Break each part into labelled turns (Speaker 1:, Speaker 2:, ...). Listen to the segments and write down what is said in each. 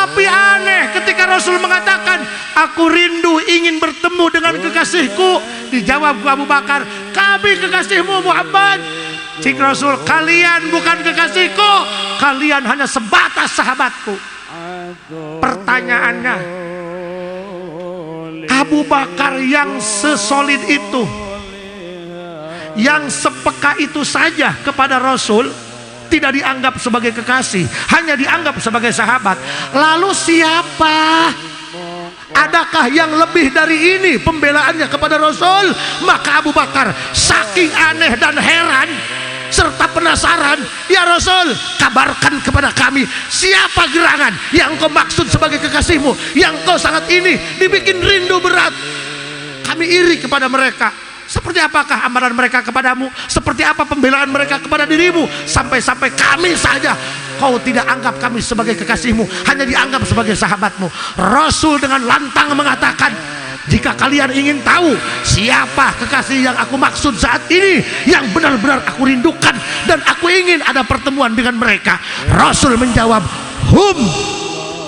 Speaker 1: Tapi aneh ketika Rasul mengatakan, aku rindu ingin bertemu dengan kekasihku. Dijawab Abu Bakar, kami kekasihmu Muhammad. Cik Rasul, kalian bukan kekasihku, kalian hanya sebatas sahabatku. Pertanyaannya, Abu Bakar yang sesolid itu, yang sepeka itu saja kepada Rasul, tidak dianggap sebagai kekasih, hanya dianggap sebagai sahabat. Lalu siapa? Adakah yang lebih dari ini pembelaannya kepada Rasul? Maka Abu Bakar saking aneh dan heran serta penasaran, ya Rasul, kabarkan kepada kami siapa gerangan yang kau maksud sebagai kekasihmu, yang kau sangat ini dibikin rindu berat. Kami iri kepada mereka. Seperti apakah amalan mereka kepadamu? Seperti apa pembelaan mereka kepada dirimu? Sampai-sampai kami saja kau tidak anggap kami sebagai kekasihmu, hanya dianggap sebagai sahabatmu. Rasul dengan lantang mengatakan, jika kalian ingin tahu siapa kekasih yang aku maksud saat ini, yang benar-benar aku rindukan dan aku ingin ada pertemuan dengan mereka, Rasul menjawab, hum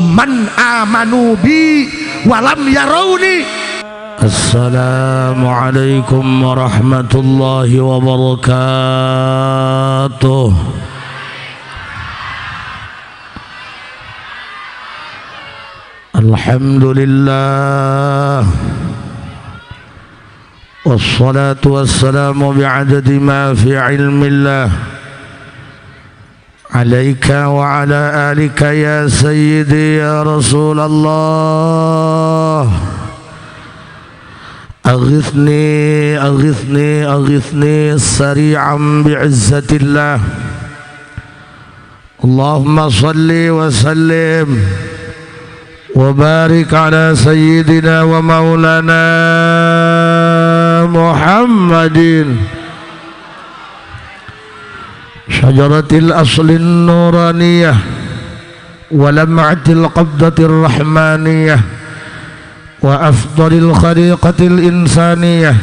Speaker 1: man amanu bi walam yarawni.
Speaker 2: Assalamualaikum warahmatullahi wabarakatuh. Alhamdulillah, wassalatu wassalamu bi'adadi ma fi ilmillah alaika wa ala alika ya sayyidi ya Rasulullah. أغثني أغثني أغثني سريعا بعزة الله. اللهم صل وسلم وبارك على سيدنا ومولانا محمد شجرة الأصل النورانية ولمعة القبضة الرحمانية وأفضل الخليقة الإنسانية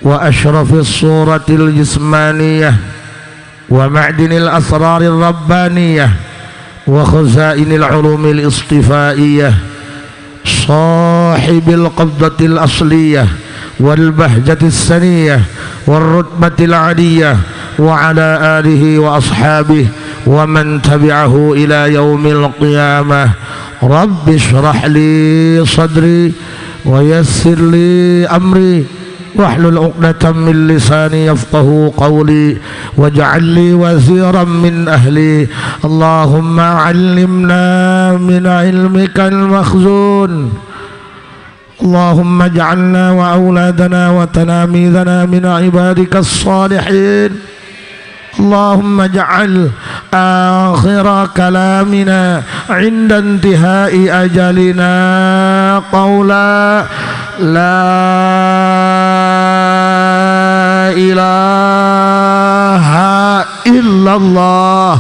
Speaker 2: وأشرف الصورة الجسمانية ومعدن الأسرار الربانية وخزائن العلوم الاصطفائية صاحب القبضة الأصلية والبهجة السنية والرتبة العلية وعلى آله وأصحابه ومن تبعه إلى يوم القيامة. رب اشرح لي صدري ويسر لي أمري واحلل عقدة من لساني يفقه قولي واجعل لي وزيرا من أهلي. اللهم علمنا من علمك المخزون. اللهم اجعلنا وأولادنا وتلاميذنا من عبادك الصالحين. اللهم اجعل آخر كلامنا عند انتهاء أجلنا قولا لا إله إلا الله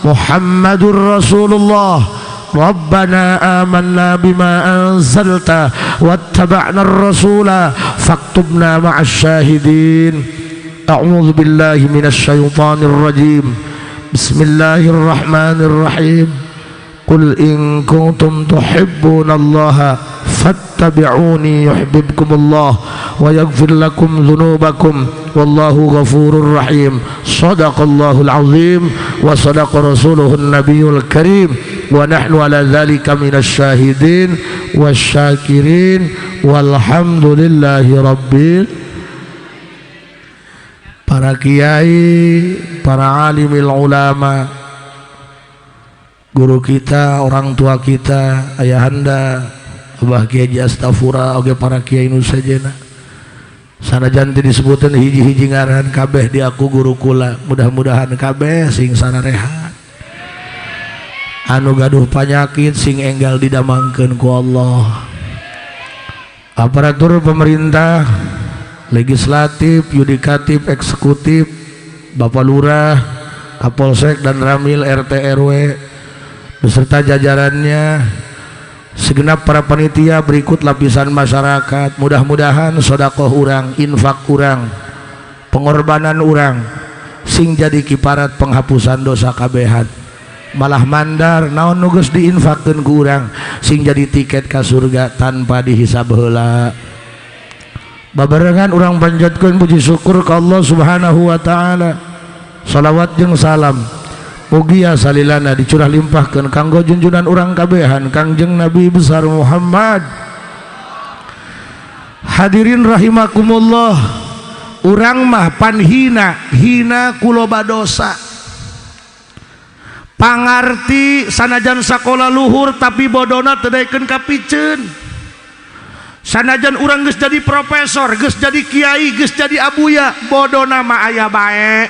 Speaker 2: محمد رسول الله. ربنا آمنا بما أنزلت واتبعنا الرسول فاكتبنا مع الشاهدين. أعوذ بالله من الشيطان الرجيم. بسم الله الرحمن الرحيم. قل إن كنتم تحبون الله فاتبعوني يحببكم الله ويغفر لكم ذنوبكم والله غفور رحيم. صدق الله العظيم وصدق رسوله النبي الكريم ونحن على ذلك من الشاهدين والشاكرين والحمد لله رب. Para kiai, para alimil ulama, guru kita, orang tua kita, ayahanda Abah Kiai Astafura, oge para kiai nu sejena. Sanajan teu disebutan hiji-hiji ngaran kabeh diaku guru kula, mudah-mudahan kabeh sing sararehat. Anu gaduh panyakit sing enggal didamangkeun ku Allah. Aparatur pemerintah, legislatif, yudikatif, eksekutif, Bapak Lurah, Kapolsek dan Ramil, RT RW beserta jajarannya, segenap para panitia, berikut lapisan masyarakat, mudah-mudahan sodakoh urang, infak urang, pengorbanan urang sing jadi kiparat penghapusan dosa kabehan. Malah mandar naon nu geus diinfakkeun ku urang sing jadi tiket ka surga tanpa dihisab heula. Babarengan urang panjatkeun puji syukur ka Allah Subhanahu wa taala. Salawat jeung salam mugia salilana dicurah limpahkeun kanggo junjunan urang kabehan Kangjeng Nabi besar Muhammad. Hadirin rahimakumullah, urang mah pan hina, hina ku loba dosa. Pangarti sanajan sakola luhur tapi bodona teu daekeun ka piceun. Sanajan urang geus jadi profesor, geus jadi kiai, geus jadi abuya, bodona mah aya bae.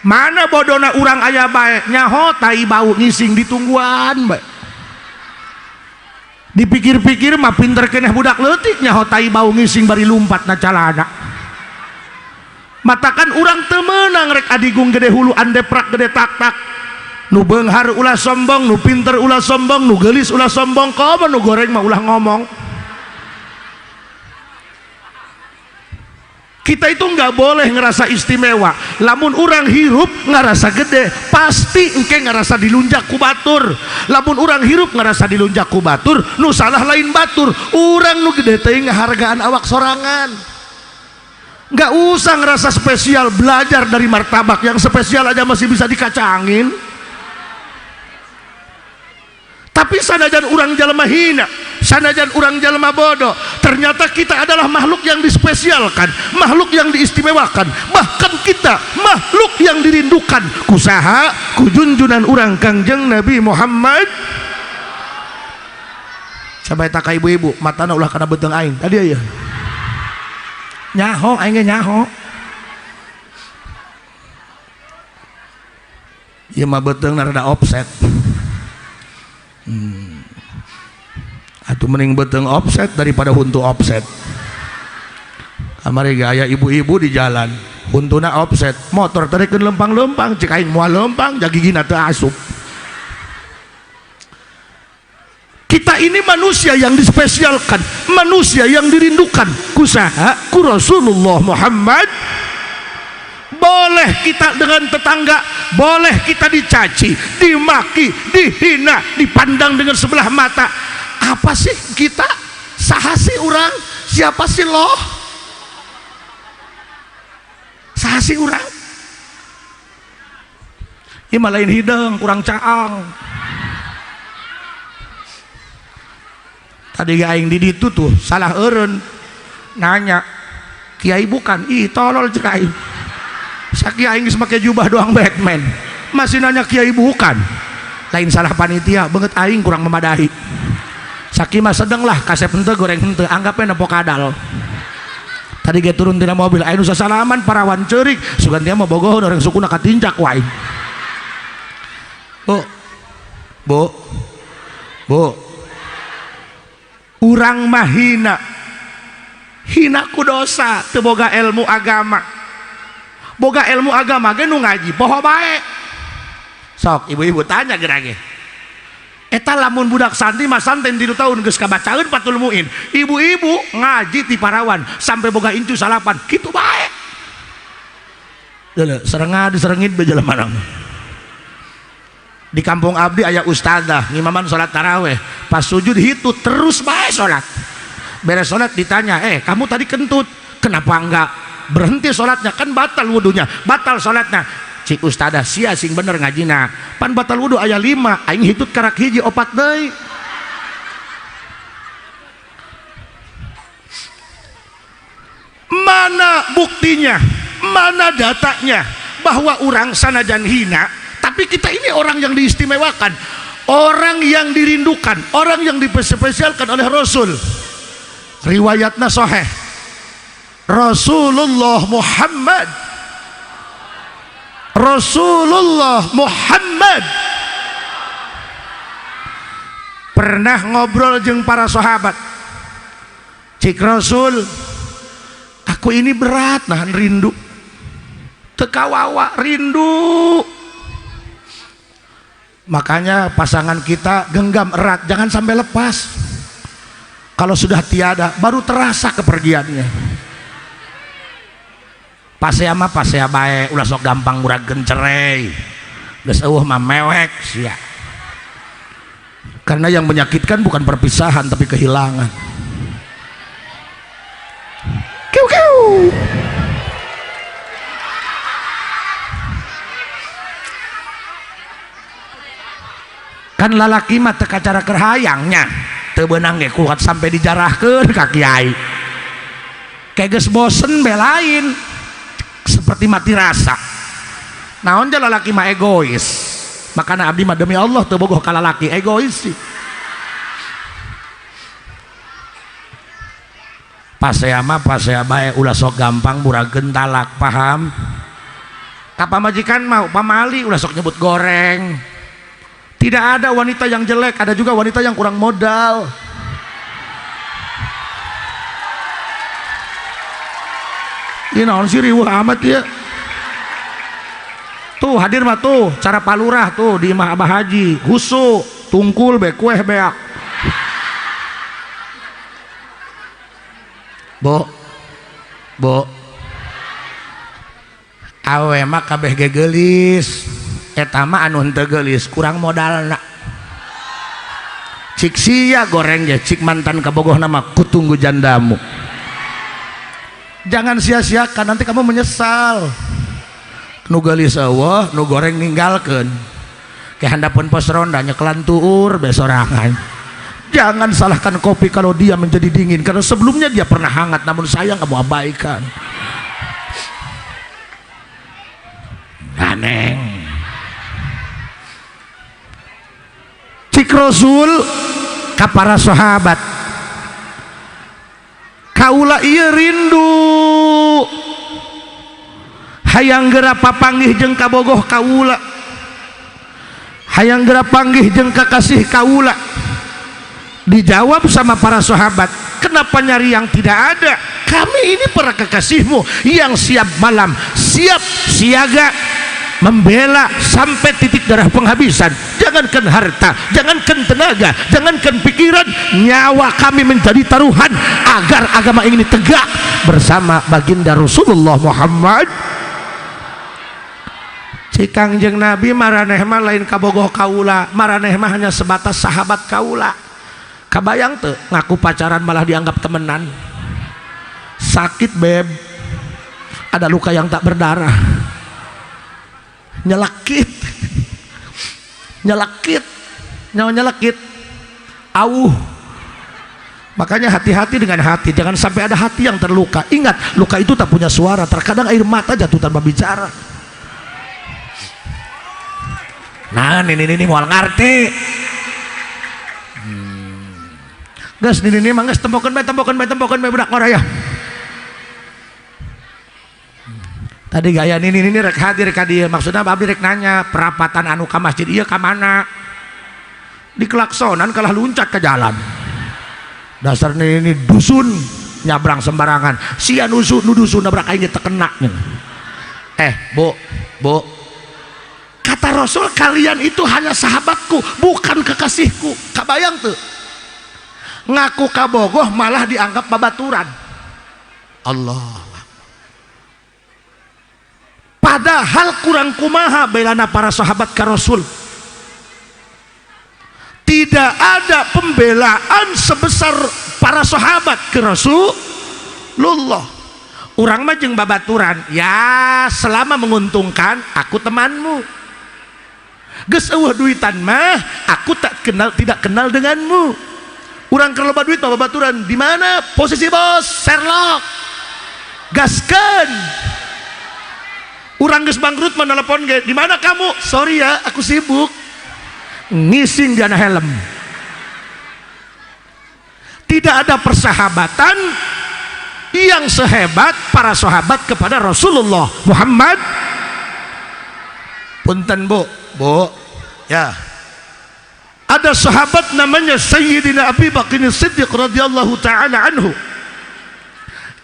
Speaker 2: Mana bodona urang aya bae? Nyaho tai bau ngising ditungguan bae. Dipikir-pikir mah pinter keneh budak leutik nyaho tai bau ngising bari lumpat na calana. Matakan urang teu meunang rek adigung gede hulu andeprak gede tak-tak. Nu beunghar ulah sombong, nu pinter ulah sombong, nu geulis ulah sombong, komo nu goreng mah ulah ngomong. Kita itu nggak boleh ngerasa istimewa. Lamun urang hirup ngerasa gede, pasti engke ngerasa dilunjak ku batur. Lamun urang hirup ngerasa dilunjak ku batur, nu salah lain batur. Urang nu gede teh ngahargaan awak sorangan. Nggak usah ngerasa spesial, belajar dari martabak yang spesial aja masih bisa dikacangin. Tapi sanajan urang jelema hina, sanajan urang jelema bodoh, ternyata kita adalah makhluk yang dispesialkan, makhluk yang diistimewakan, bahkan kita makhluk yang dirindukan. Kusaha kujunjunan urang Kangjeng Nabi Muhammad. Sampai tak ibu-ibu matana ulah kana beuteung aing. Tadi ya. Nyaho aing ge nyaho. Ieu mah beuteungna rada offset. Atuh mending beuteung offset daripada huntu offset. Kamari gaya ibu-ibu di jalan, huntuna offset, motor tarikeun lempang-lempang, cek aing moal lempang, jagigina teu asup. Kita ini manusia yang dispesialkan, manusia yang dirindukan. Kusaha ku Rasulullah Muhammad. Boleh kita dengan tetangga, boleh kita dicaci, dimaki, dihina, dipandang dengan sebelah mata. Apa sih kita? Saha sih urang? Siapa sih loh? Saha sih urang? Ieu mah lain hideung, kurang caang. Tadi aing di ditu tuh salah eureun nanya, kiai bukan? Ih tolol cek aing. Sakieu aing geus make jubah doang Batman. Masih nanya kiai bukan. Lain salah panitia, beungeut aing kurang memadahi. Sakieu mah sedeng lah, kasep henteu goreng henteu, anggapnya nempo kadal. Tadi ge turun tina mobil, aing nu sasalaman parawan ceurik, sugan dia mah bogoheun orang sukuna katincak wae. Bu. Bu. Bu. Urang mah hina. Hina ku dosa, teu boga ilmu agama. Boga ilmu agama ge nu ngaji poho bae. Sok ibu-ibu tanya geura ge. Eta lamun budak santri mah santen 3 tahun geus kabacaeun Fathul Muin. Ibu-ibu ngaji ti parawan sampai boga incu salapan, kitu bae. Deuleu serenga diserengit be jelema. Di kampung abdi aya ustadzah ngimaman salat taraweh, pas sujud hitut terus bae salat. Beres salat ditanya, "Eh, kamu tadi kentut, kenapa enggak berhenti salatnya? Kan batal wudunya, batal salatnya." Cik ustadzah sia sing bener ngajina. Pan batal wudu aya 5, aing hitut karak hiji opat deui. Mana buktinya? Mana datanya bahwa urang sanajan hina, tapi kita ini orang yang diistimewakan, orang yang dirindukan, orang yang dispesialkan oleh Rasul. Riwayatna sahih. Rasulullah Muhammad, Rasulullah Muhammad pernah ngobrol jeung para sahabat. Cik Rasul, aku ini berat nahan rindu, tekawawa rindu. Makanya pasangan kita genggam erat, jangan sampai lepas. Kalau sudah tiada, baru terasa kepergiannya. Pasea mah pasea bae, ulah sok gampang muragkeun cerai. Geus eueuh mah mewek sia. Karena yang menyakitkan bukan perpisahan tapi kehilangan. Kiu kiu. Kan lalaki mah teu kacara keur hayangnya. Teu beunang ge kuat sampai dijarahkeun ka kiai. Kayak geus bosen belain. Seperti mati rasa. Naon ja lalaki mah egois. Makana abdi mah demi Allah teu bogoh ka lalaki egois sih. Pasea mah pasea bae ulah sok gampang muragkeun talak, paham? Ka pamajikan mah pamali ulah sok nyebut goreng. Tidak ada wanita yang jelek, ada juga wanita yang kurang modal. Ini naon sih riweuh amat ya. Tuh hadir mah tuh cara palurah tuh di imah Abah Haji, husu, tungkul be kueh beak. Bo. Bo. Awe mah kabeh ge geulis. Eta mah anu henteu geulis kurang modalna. Cik sia goreng ge cik mantan kabogohna mah kutunggu jandamu. Jangan sia-siakan, nanti kamu menyesal. Nu geulis eueuh, nu goreng ninggalkeun. Ke handapeun pos ronda nyekelan tuur besorangan. Jangan salahkan kopi kalau dia menjadi dingin, karena sebelumnya dia pernah hangat, namun sayang kamu abaikan. Aneh. Cik Rasul ka para sahabat, kaula ieu rindu hayang geura papanggih jeung kabogoh kaula, hayang geura panggih jeung kakasih kaula. Dijawab sama para sahabat, kenapa nyari yang tidak ada? Kami ini para kekasihmu yang siap malam, siap siaga, membela sampai titik darah penghabisan. Jangankan harta, jangankan tenaga, jangankan pikiran, nyawa kami menjadi taruhan agar agama ini tegak bersama baginda Rasulullah Muhammad. Cikang jeung Nabi maraneh mah lain kabogoh kaula, maraneh mah hanya sebatas sahabat kaula. Kabayang teu ngaku pacaran malah dianggap temenan. Sakit beb, ada luka yang tak berdarah. Nyelekit, nyelekit, nyawa nyelekit, auh. Makanya hati-hati dengan hati, jangan sampai ada hati yang terluka. Ingat, luka itu tak punya suara, terkadang air mata jatuh tanpa bicara. Nah, ini moal ngarti. Geus nini mah geus tempokeun bae, tempokeun bae, tempokeun bae budak ngora ya. Tadi gaya nini nini rek hadir ka dieu, maksudna abdi rek nanya perapatan anu ka masjid ieu ka mana? Dikelaksonan kalah luncat ke jalan. Dasar nini nini dusun nyabrang sembarangan. Sia nusu nu dusun nabrak aing tekena. Bu, bu. Kata Rasul, kalian itu hanya sahabatku, bukan kekasihku. Kabayang tuh. Ngaku kabogoh malah dianggap babaturan. Allah. Padahal kurang kumaha belana para sahabat ka Rasul. Tidak ada pembelaan sebesar para sahabat ke Rasulullah. Urang mah jeung babaturan, ya selama menguntungkan aku temanmu. Geus eueuh duitan mah aku tak kenal, tidak kenal denganmu. Urang keur loba duit mah babaturan, di mana posisi bos? Sherlock. Gaskeun. Urang geus bangkrut mah telepon ge, di mana kamu? Sorry ya, aku sibuk. Ngising dina helm. Tidak ada persahabatan yang sehebat para sahabat kepada Rasulullah Muhammad. Punten bu, bu, ya. Ada sahabat namanya Sayyidina Abi Bakar Siddiq radhiyallahu taala anhu.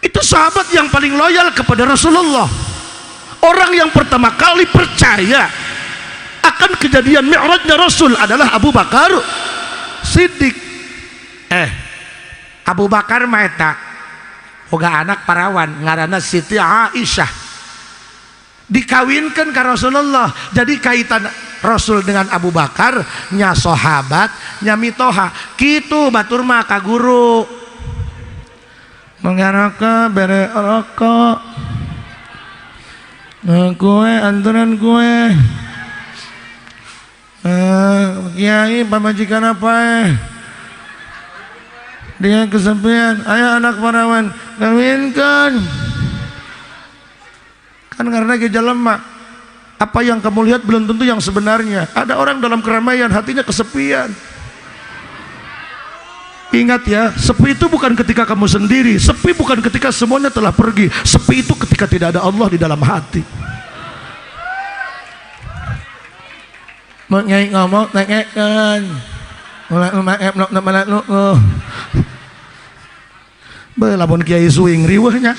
Speaker 2: Itu sahabat yang paling loyal kepada Rasulullah. Orang yang pertama kali percaya akan kejadian Mi'rajnya Rasul adalah Abu Bakar Siddiq. Abu Bakar mah eta boga anak parawan ngaranna Siti Aisyah. Dikawinkan ke Rasulullah. Jadi kaitan
Speaker 1: Rasul dengan Abu Bakar nya sahabat nya mitoha kitu batur mah ka guru mengaraka bere rokok kue anturan kue kiai pamajikan apa dia kesepian, ayo anak parawan kawinkan. Kan karena gejala lemah. Apa yang kamu lihat belum tentu yang sebenarnya. Ada orang dalam keramaian hatinya kesepian. Ingat ya, sepi itu bukan ketika kamu sendiri, sepi bukan ketika semuanya telah pergi, sepi itu ketika tidak ada Allah di dalam hati. Mau nyai ngomong tengekan. Lamun kiai suing riweuhnya.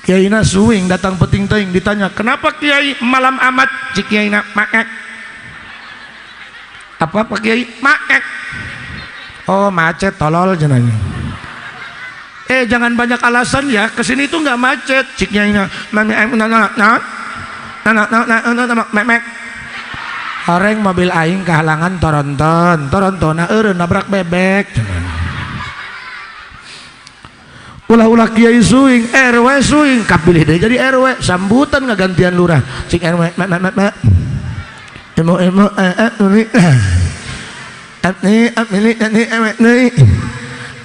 Speaker 1: Kiaina suing datang peting teuing ditanya, "Kenapa kiai malam amat?" Cik kiaina maek. Apa Pak Kiai? Maek. Oh, macet tolol jenanya. Jangan banyak alasan ya, kesini itu nggak macet. Cik kiaina, mek. Orang mobil aing kehalangan toronton, torontona eureun nabrak bebek. Ulah-ulah kiai suing, RW suing, kapilih deui jadi RW, sambutan ngagantian lurah. Cik RW, mek mek mek. Emo emo uli. Abni abni abni ewe deui.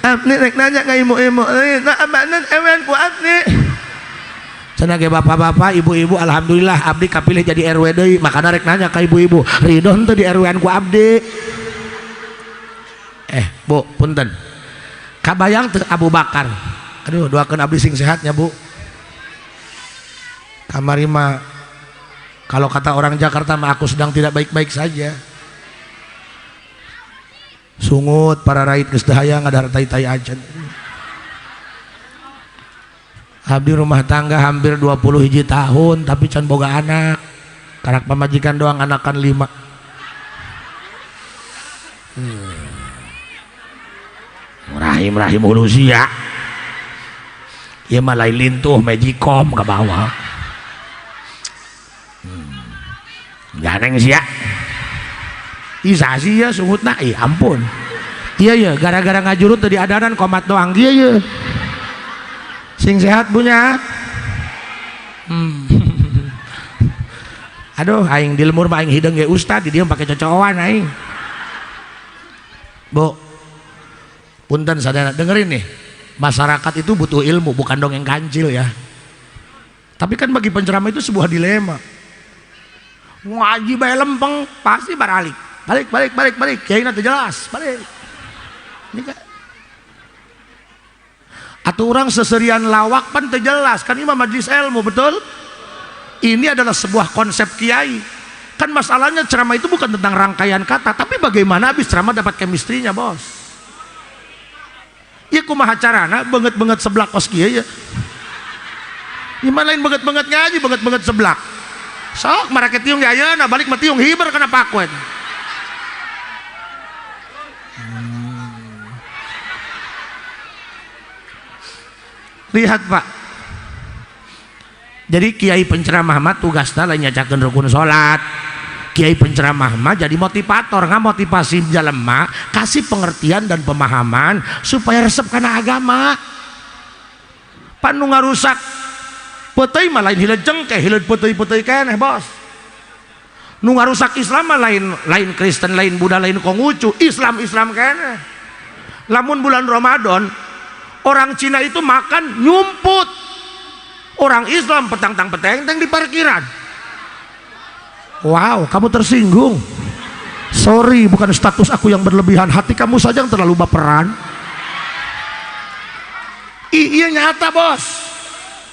Speaker 1: Abni rek nanya ka ibu-ibu, nah abanan ewen ku abni. Cenah ge bapak-bapak, ibu-ibu, alhamdulillah abdi kapilih jadi RW deui, makana rek nanya ka ibu-ibu, ridho henteu di RW-an ku abdi. Bu, punten. Kabayang teu Abu Bakar. Aduh, doakeun abdi sing sehatnya, Bu. Kamari mah kalau kata orang Jakarta mah aku sedang tidak baik-baik saja. Sungut para rait geus teu hayang ngadahar tai-tai acan. Abdi rumah tangga hampir 20 hiji tahun tapi can boga anak. Karak pamajikan doang anakan 5. Rahim rahim ulusia. Ieu mah lain lintuh magicom ka bawah. Ganeng sia. Isa sia sungutna ih ampun. Iya ya gara-gara ngajurut teu diadanan komat doang ieu ye. Sing sehat punya. Aduh aing di lemur mah aing hideung ge ustad di dieu pake cocoan aing. Bu, punten sadayana dengerin nih. Masyarakat itu butuh ilmu bukan dongeng kancil ya. Tapi kan bagi penceramah itu sebuah dilema. Ngaji bae lempeng pasti baralik. Balik balik balik balik kiai teu jelas, balik. Ini kan atau orang seserian lawak pan teu jelas kan ini mah majelis ilmu betul. Ini adalah sebuah konsep kiai. Kan masalahnya ceramah itu bukan tentang rangkaian kata, tapi bagaimana habis ceramah dapat chemistry-nya, bos. Ya kumaha carana banget-banget seblak kos kieu ya. Gimana lain banget-banget ngaji, banget-banget seblak. Sok marake tiung ge ayeuna balik mah tiung hiber kana paku eta. Lihat Pak. Jadi kiai penceramah mah tugasna lain nyacakeun rukun salat. Kiai penceramah mah jadi motivator, ngamotivasi jelema, kasih pengertian dan pemahaman supaya resep kana agama. Pan nu ngarusak peuteuy mah lain hileud jengkeh, hileud peuteuy-peuteuy keneh, bos. Nu ngarusak Islam mah lain lain Kristen, lain Buddha, lain Konghucu, Islam-Islam keneh. Lamun bulan Ramadan orang Cina itu makan nyumput, orang Islam petang-tang peteng-teng di parkiran. Wow, kamu tersinggung. Sorry, bukan status aku yang berlebihan, hati kamu saja yang terlalu baperan. Ih, iya nyata bos.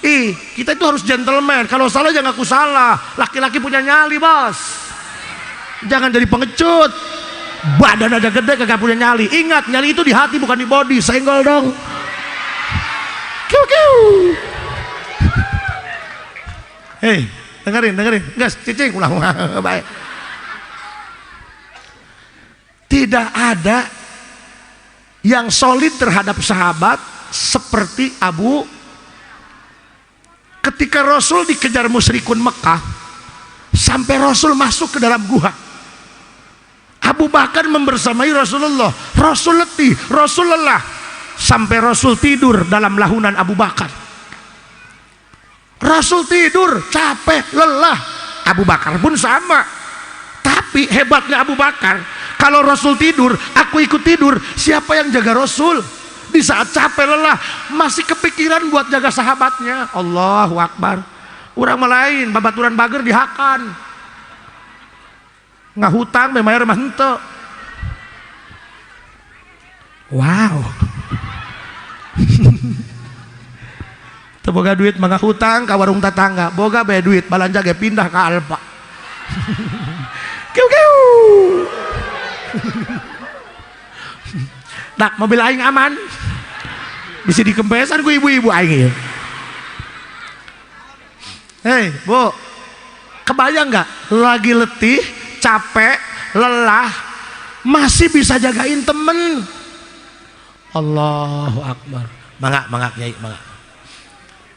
Speaker 1: Ih, kita itu harus gentleman. Kalau salah jangan aku salah. Laki-laki punya nyali bos. Jangan jadi pengecut. Badan aja gede kagak punya nyali. Ingat, nyali itu di hati bukan di body. Senggol dong. Kiu kiu. Hei, dengerin, dengerin. Gas, cicing ulah baik. Tidak ada yang solid terhadap sahabat seperti Abu. Ketika Rasul dikejar musyrikun Mekah, Sampai Rasul masuk ke dalam gua. Abu Bakar membersamai Rasulullah. Rasul letih, Rasul lelah. Sampai Rasul tidur dalam lahunan Abu Bakar. Rasul tidur, capek, lelah. Abu Bakar pun sama. Tapi hebatnya Abu Bakar, kalau Rasul tidur, aku ikut tidur. Siapa yang jaga Rasul? Di saat capek lelah, masih kepikiran buat jaga sahabatnya. Allahu Akbar. Urang lain, babaturan bager dihakan. Ngahutang membayar mah henteu. Wow. Teu boga duit mah ngahutang ka warung tetangga, boga bae duit balanja ge pindah ka Alfa. Kiu kiu. Nah, mobil aing aman. Bisa dikempesan ku ibu-ibu aing ieu. Hei, Bu. Kebayang nggak? Lagi letih, capek, lelah, masih bisa jagain temen. Allahu Akbar.
Speaker 2: Mangga, mangga Kiai, mangga.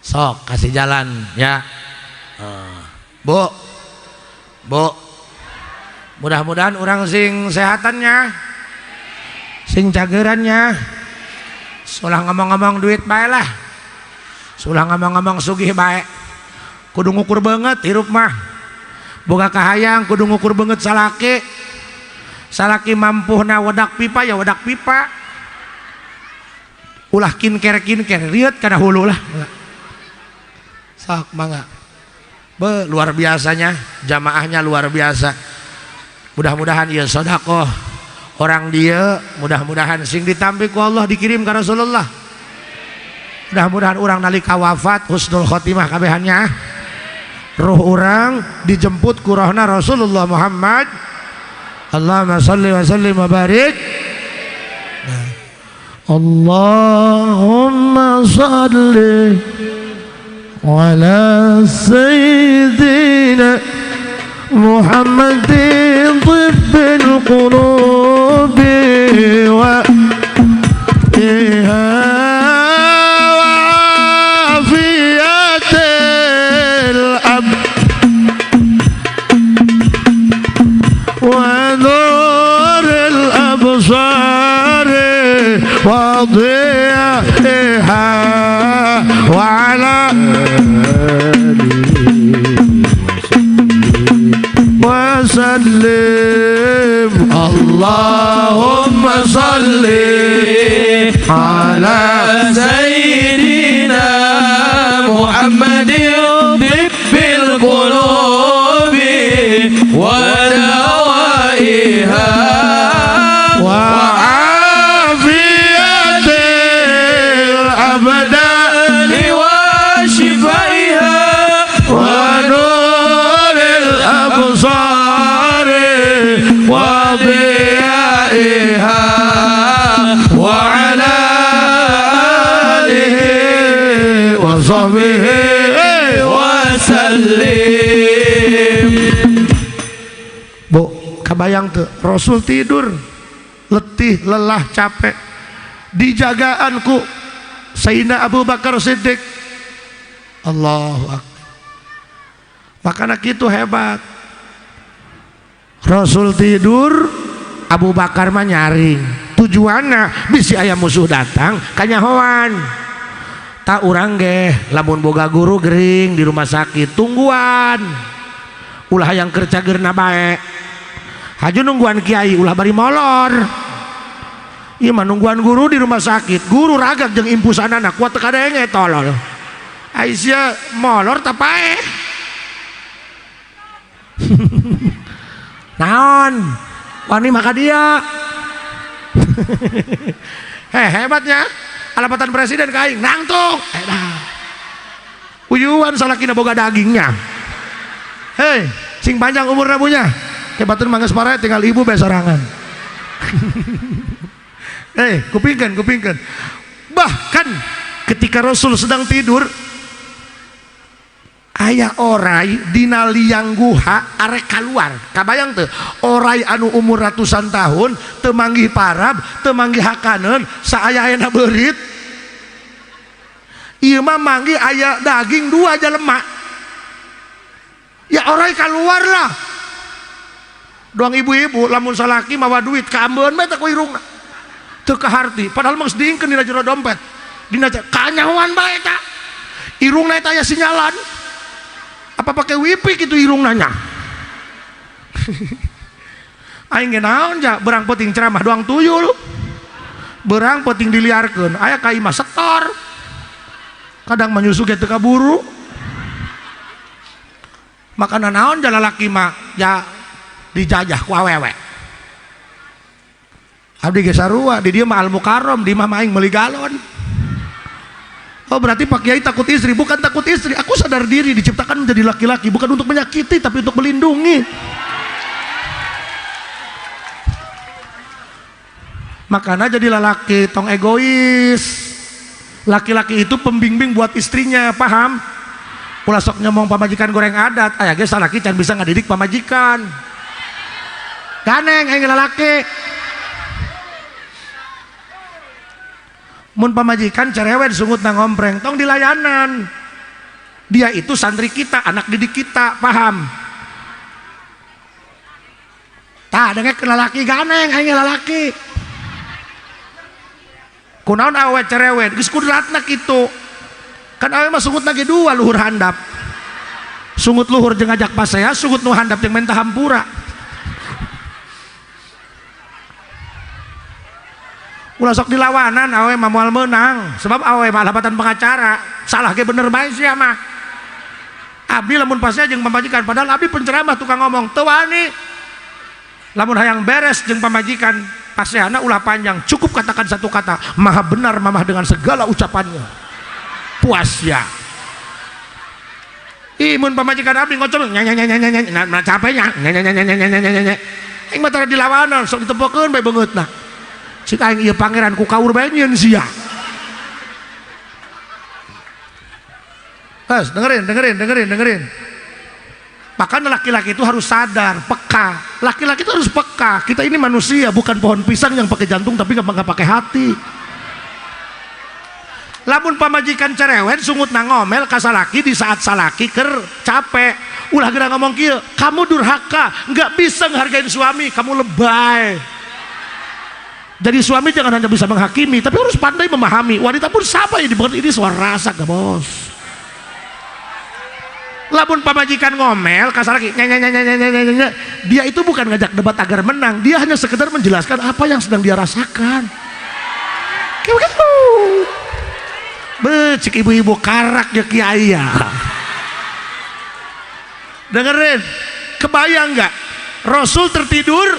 Speaker 2: Sok kasih jalan ya. Bu. Bu.
Speaker 1: Mudah-mudahan orang sing sehatannya, sing cagerannya. Sulah ngomong-ngomong duit bae lah. Sulah ngomong-ngomong sugih bae. Kudu ngukur banget hirup mah. Boga kahayang kudu ngukur banget salaki. Salaki mampuhna wedak pipa ya wedak pipa. Ulah kinker-kinker rieut kana hulu lah.
Speaker 2: Sok mangga. Be, luar biasanya jamaahnya luar biasa. Mudah-mudahan ieu sedekah orang dia, mudah-mudahan sing ditampi ku Allah dikirim ka Rasulullah.
Speaker 1: Mudah-mudahan urang nalika wafat husnul khotimah kabehannya. Ruh urang dijemput ku rohna Rasulullah Muhammad. Allahumma salli wa sallim wa barik. Nah.
Speaker 2: Allahumma salli ala sayyidina Muhammadin tibbil qulubi wa afiyatil ab wa nuril absari wa dhiya'iha wa ala وسلم. اللهم صل على
Speaker 3: سيدنا محمد طب القلوب ودوائها
Speaker 2: وعافية الأبدان
Speaker 3: وشفائها
Speaker 2: ونور الأبصار وضيائها وعلى آله وصحبه
Speaker 3: وسلم.
Speaker 1: Bu, kebayang tuh Rasul tidur letih, lelah, capek, dijagaanku Sayyidina Abu Bakar Siddiq. Allahu Akbar. Makanya gitu hebat. Rasul tidur, Abu Bakar mah nyaring. Tujuanna bisi aya musuh datang kanyahoan. Tak urang ge lamun boga guru gering di rumah sakit tungguan. Ulah yang keur cageurna bae. Haju nungguan kiai ulah bari molor. Ieu mah nungguan guru di rumah sakit, guru ragak jeung impusanana kuat teu kadenge tolol. Aisyah molor tah paeh. Naon? Wani maka dia. Heh, hebatnya. Alapatan presiden ka aing nangtung. Dah. Uyuan salakina boga dagingnya. Hei, sing panjang umurna punya. Kebatun mangges pare tinggal ibu bae sorangan. Hei, kupingkeun, kupingkeun. Bahkan ketika Rasul sedang tidur, aya orai dina liang guha arek kaluar. Kabayang teu? Orai anu umur ratusan tahun teu manggih parab, teu manggih hakaneun, saaya-ayana beurit. Ieu mah manggih aya daging dua jelema. Ya orai keluar lah. Doang ibu-ibu lamun salaki mawa duit kaambeun bae teh ku irungna. Teu kaharti, padahal mah geus diingkeun dina jero dompet. Dina kanyahoan bae eta. Irungna eta aya sinyalan. Apa pakai wifi kitu irungna nya? Aing ge naon ja berang peuting ceramah doang tuyul. Berang peuting diliarkeun, aya ka imah setor. Kadang menyusu ge teu kaburu. Makanan naon ja lalaki mah ja dijajah ku awewe. Abdi ge sarua, di dieu mah Al Mukarram, di imah mah aing meuli galon. Oh berarti Pak Kiai takut istri, bukan takut istri. Aku sadar diri diciptakan menjadi laki-laki bukan untuk menyakiti tapi untuk melindungi. Makanya jadi lelaki tong egois. Laki-laki itu pembimbing buat istrinya, paham? Ulah sok nyomong pamajikan goreng adat, aya ge salaki can bisa ngadidik pamajikan. Ganeng aing lalaki. Mun pamajikan cerewet sungut na ngompreng, tong dilayanan. Dia itu santri kita, anak didik kita, paham? Tah dengek lalaki ganeng aing lalaki. Kunaon awe cerewet, geus kudratna kitu. Kan awe mah sungutna ge dua luhur handap. Sungut luhur jeung ngajak pasea, sungut nu handap jeung menta hampura. Ulah sok dilawanan awe mah moal meunang, sebab awe mah labatan pengacara, salah ge bener bae sia mah. Abdi lamun pasea jeung pamajikan, padahal abdi penceramah tukang ngomong, teu wani. Lamun hayang beres jeung pamajikan, paseana ulah panjang, cukup katakan satu kata, maha benar mamah dengan segala ucapannya. Puas ya. Ih mun pamajikan abdi ngocol nya nya nya nya nya nya capek nya nya nya nya nya nya nya nya. Aing mah tara dilawanan, sok ditempokeun bae beungeutna. Cik aing ieu pangeran ku kaur bae nyieun sia. Terus dengerin, dengerin, dengerin, dengerin. Bahkan laki-laki itu harus sadar, peka. Laki-laki itu harus peka. Kita ini manusia, bukan pohon pisang yang pakai jantung tapi nggak pakai hati. Lamun pamajikan cerewet sungut na ngomel ka salaki di saat salaki ker capek. Ulah geura ngomong kieu, kamu durhaka, nggak bisa ngehargain suami, kamu lebay. Jadi suami jangan hanya bisa menghakimi, tapi harus pandai memahami. Wanita pun sama ini, bukan ini suara rasa gak bos. Lamun pamajikan ngomel ka salaki, nya nya nya nya nya nya nya, dia itu bukan ngajak debat agar menang, dia hanya sekedar menjelaskan apa yang sedang dia rasakan. Kayak begitu. Becik ibu-ibu karak ya kiai ya. Dengerin, kebayang nggak? Rasul tertidur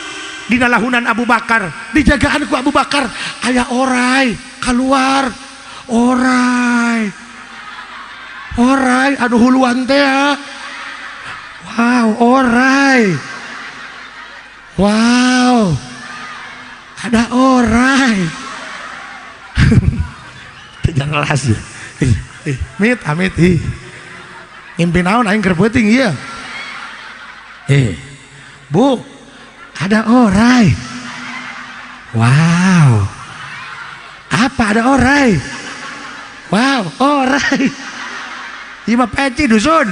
Speaker 1: di lahunan Abu Bakar, dijagaan ku Abu Bakar, aya orai keluar, orai, orai, aduh huluan teh ya. Wow, orai, wow, ada orai. Jangan jelas ya. Mit, amit, ih. Ngimpi naon aing keur peuting ieu. Bu, ada orai. Wow. Apa ada orai? Wow, orai. Ieu mah peci dusun.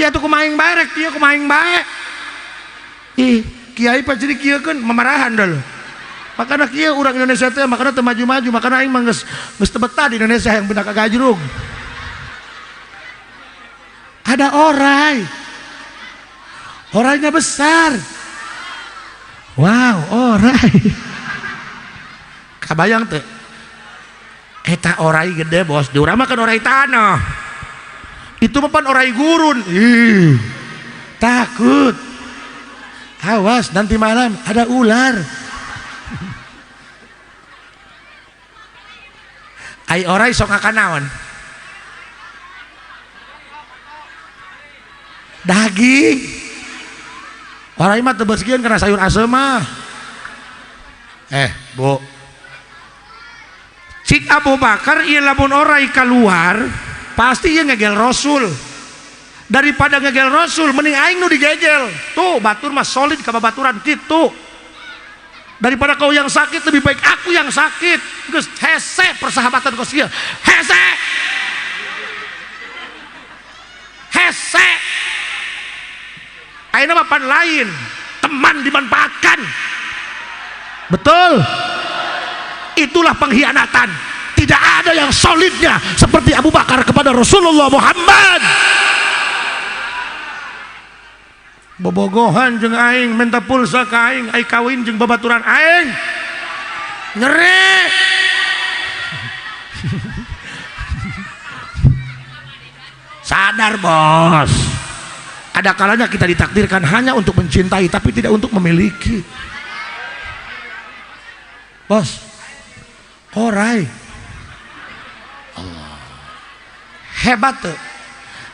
Speaker 1: Ya tuh kumaha aing bae rek ieu kumaha aing bae. Ih, kiai peci dikieukeun mamarahan dah lho. Makana kieu urang Indonesia teh makana teu maju-maju, makana aing mah geus teu betah di Indonesia yang pindah ka gajrug. Ada orai. Orangnya besar. Wow, orai. Kabayang teu? Eta orai gede bos, di urang mah kan orai tanah. Itu mah pan orai gurun. Ih, takut. Awas nanti malam ada ular. Ai orai sok ngakan naon? Daging. Orai mah teu beuskeun kana sayur asem mah. Bu. Cik Abu Bakar ieu lamun orai keluar, pasti ieu ngegel Rasul. Daripada ngegel Rasul, mending aing nu digegel. Tuh, batur mah solid ka babaturan kitu. Daripada kau yang sakit, lebih baik aku yang sakit. Geus hese persahabatan kos ieu. Hese. Hese. Ayeuna mah pan lain, teman dimanfaatkan. Betul. Itulah pengkhianatan. Tidak ada yang solidnya seperti Abu Bakar kepada Rasulullah Muhammad. Bobogohan jeung aing minta pulsa ka aing, aing kawin jeung babaturan aing. Nyeri. Sadar bos. Ada kalanya kita ditakdirkan hanya untuk mencintai tapi tidak untuk memiliki. Bos, orai. Allah. Hebat tuh.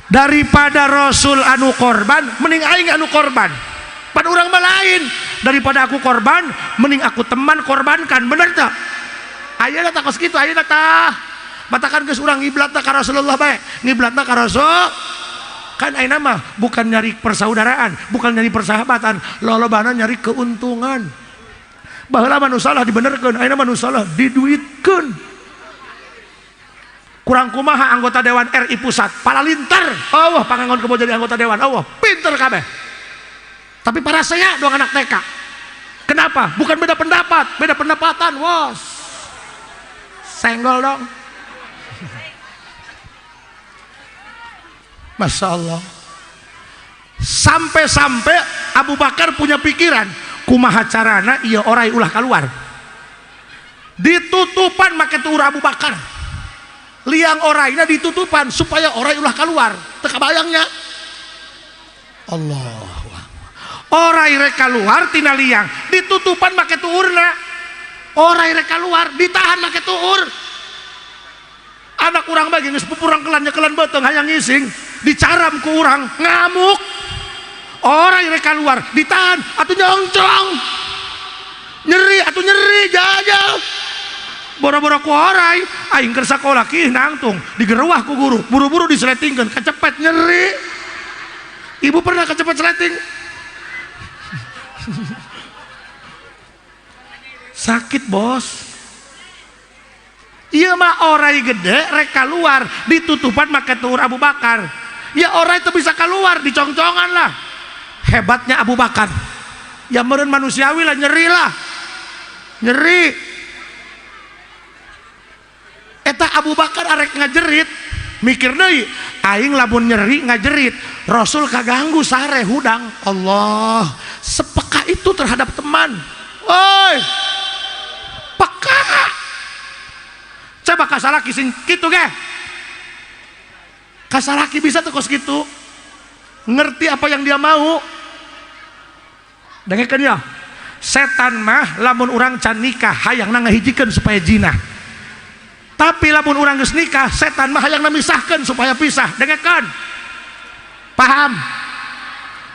Speaker 1: Daripada Rasul anu korban, mending aing anu korban. Pan urang mah lain. Daripada aku korban, mending aku teman korbankan. Bener tak? Ayeuna tah kos kitu, ayeuna tah. Matakan geus urang ngiblatna ka Rasulullah bae. Ngiblatna ka Rasul. Kan ayeuna mah bukan nyari persaudaraan, bukan nyari persahabatan, lolobana nyari keuntungan. Baheula mah nu salah dibenerkeun, ayeuna mah nu salah diduitkeun. Kurang kumaha anggota dewan RI pusat, palalinter. Allah pangangon kebo jadi anggota dewan. Allah pinter kabeh. Tapi para saya doang anak TK. Kenapa? Bukan beda pendapat, beda pendapatan, bos. Senggol dong. Masya Allah. Sampai-sampai Abu Bakar punya pikiran, kumaha carana ieu orai ulah keluar. Ditutupan make tuur Abu Bakar. Liang oraina ditutupan supaya orai ulah keluar. Teu kabayangnya. Allah. Orai rek keluar tina liang, ditutupan make tuurna. Orai rek keluar, ditahan make tuur. Anak urang bagi geus pupurang kelan nyekelan beuteung hayang ngising, dicaram ku urang ngamuk. Orai rek keluar, ditahan atuh nyongcong. Nyeri atuh nyeri jajal. Boro-boro ku orai, aing keur sakola kih nangtung, digeruah ku guru, buru-buru diseletingkeun, kecepet nyeri. Ibu pernah kecepet seleting? Sakit bos. Iya mah orai gede rek keluar ditutupan make tuur Abu Bakar. Ya orai itu bisa keluar dicongcongan lah. Hebatnya Abu Bakar. Ya meureun manusiawi lah, nyeri lah. Nyeri. Eta Abu Bakar arek ngajerit, mikir deui, aing lamun nyeri ngajerit, Rasul kaganggu sare hudang. Allah, sepeka itu terhadap teman. Woi. Peka. Coba kasalaki sing kitu ge. Kasalaki bisa tuh kos kitu. Ngerti apa yang dia mau. Dengekeun ya. Setan mah lamun urang can nikah hayangna ngahijikeun supaya jinah. Tapi lamun urang geus nikah, setan mah hayangna misahkeun supaya pisah. Dengekeun. Paham?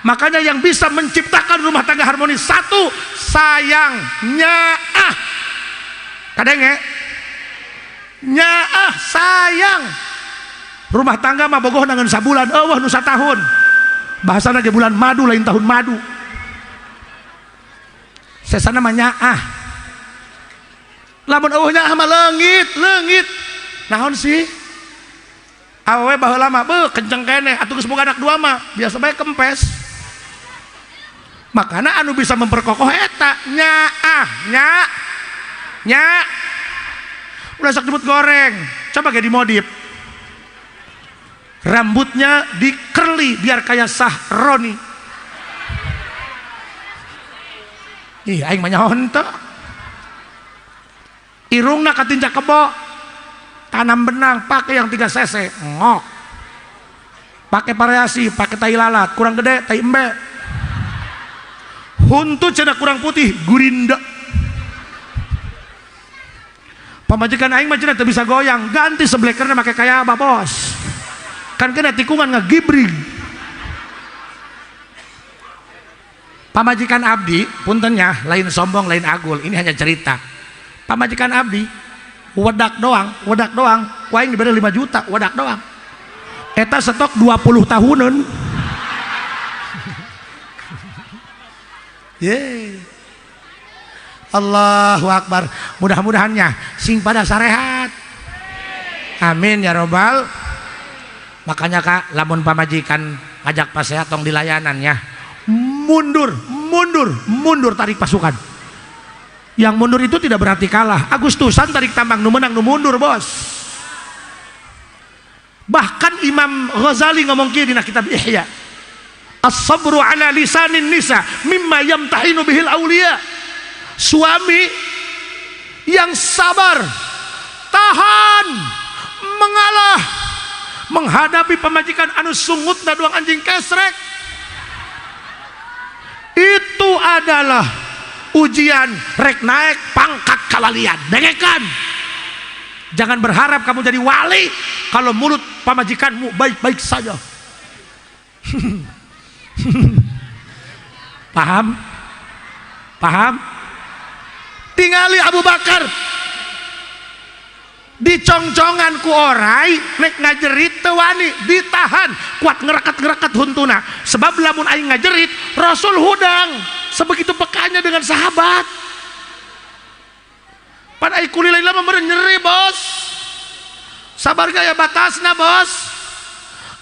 Speaker 1: Makanya yang bisa menciptakan rumah tangga harmonis satu, sayang, nyaah. Kadenge? Nyaah, sayang. Rumah tangga mah bogoh nangan sabulan, eueuh nu satahun. Bahasana ge bulan madu lain tahun madu. Sesana mah nyaah. Lamun eueuh nyaah mah leungit, leungit. Naon sih? Awewe baheula mah beuh kenceng keneh atuh geus boga anak dua mah, biasa bae kempes. Makana anu bisa memperkokoh eta nyaah, nya nya. Ulah sok jemput goreng, coba ge dimodif. Rambutnya dikerli biar kayak Sahroni. Ih, aing mah nyaho henteu. Irungna katinjak kebo, tanam benang, pakai yang 3 cc, ngok. Pakai variasi, pakai tai lalat, kurang gede, tai embe. Huntu cenah kurang putih, gurinda. Pamajikan aing mah cenah teu bisa goyang, ganti seblekerna make kaya apa bos. Kan kena tikungan ngegibring. Pamajikan abdi, puntennya, lain sombong, lain agul, ini hanya cerita. Pamajikan abdi, wedak doang, ku aing diberi 5 juta, wedak doang. Eta stok 20 tahunan. Yeay. Allahu Akbar. Mudah-mudahannya sing pada sarehat. Amin ya robbal. Makanya kak, lamun pamajikan ngajak pasehat tong dilayanan ya. Mundur, mundur, mundur, tarik pasukan. Yang mundur itu tidak berarti kalah. Agustusan tarik tambang nu menang nu mundur, bos. Bahkan Imam Ghazali ngomong kieu dina kitab Ihya. As-sabru ala lisanin nisa mimma yamtahinu bihil awliya. Suami yang sabar, tahan, mengalah menghadapi pamajikan anu sungutna doang anjing kesrek, itu adalah ujian rek naik pangkat kawalian. Dengekan, jangan berharap kamu jadi wali kalau mulut pamajikanmu baik-baik saja. Paham? Paham? Tingali Abu Bakar dicongcongan ku orai, nek ngajerit teu wani, ditahan kuat, ngerekat-ngerekat huntuna, sebab lamun aing ngajerit, Rasul hudang. Sebegitu pekanya dengan sahabat. Pan aing kulilai lama meureun nyeri, bos. Sabar gaya batasna, bos.